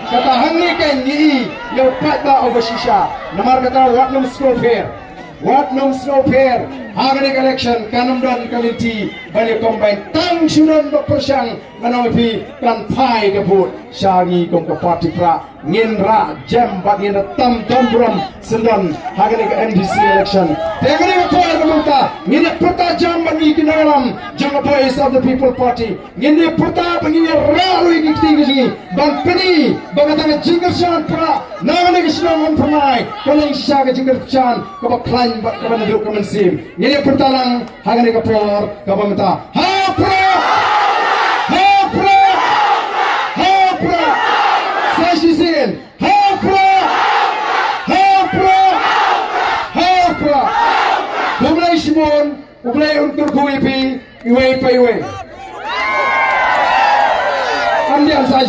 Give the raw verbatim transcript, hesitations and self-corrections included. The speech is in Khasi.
Kata hangne ka ngi ïa u paidbah uba shisha. Namar kata wat nym sngewpher. Wat nym sngewpher. Ha kane ka election kan ym don ka lynti ban ïa combine. Tang shu don ba pyrshang, ngan ong ïa phi, kan phai ka vote sha ngi kum ka party prah. Ngin rah jem bad ngin da tam don burom syndon ha kane ka M D C election. Te kane ka por ka mynta ngin ïa pyrta jem bad ngi ki nongïalam jong ka Voice of the People Party. Ngin ïa pyrta bad ngin ïa rah ruh ïa ki kti ki jong ngi ban pyni ba kata ka jingkyrshan prah na kane ka shnong Umphyrnai ka long shisha ka jingkyrshan kaba khlaiñ bad kaba naduh ka mynsiem. Ngin ïa pyrta lang ha kane ka por kaba mynta. Ha u prah! Ha u prah! Ha u prah! Sa shisien. Ha u prah! Ha u prah! Ha u prah! Khublei shibun, U Blei un kyrkhu ïa phi iwei pa iwei. Am dei sa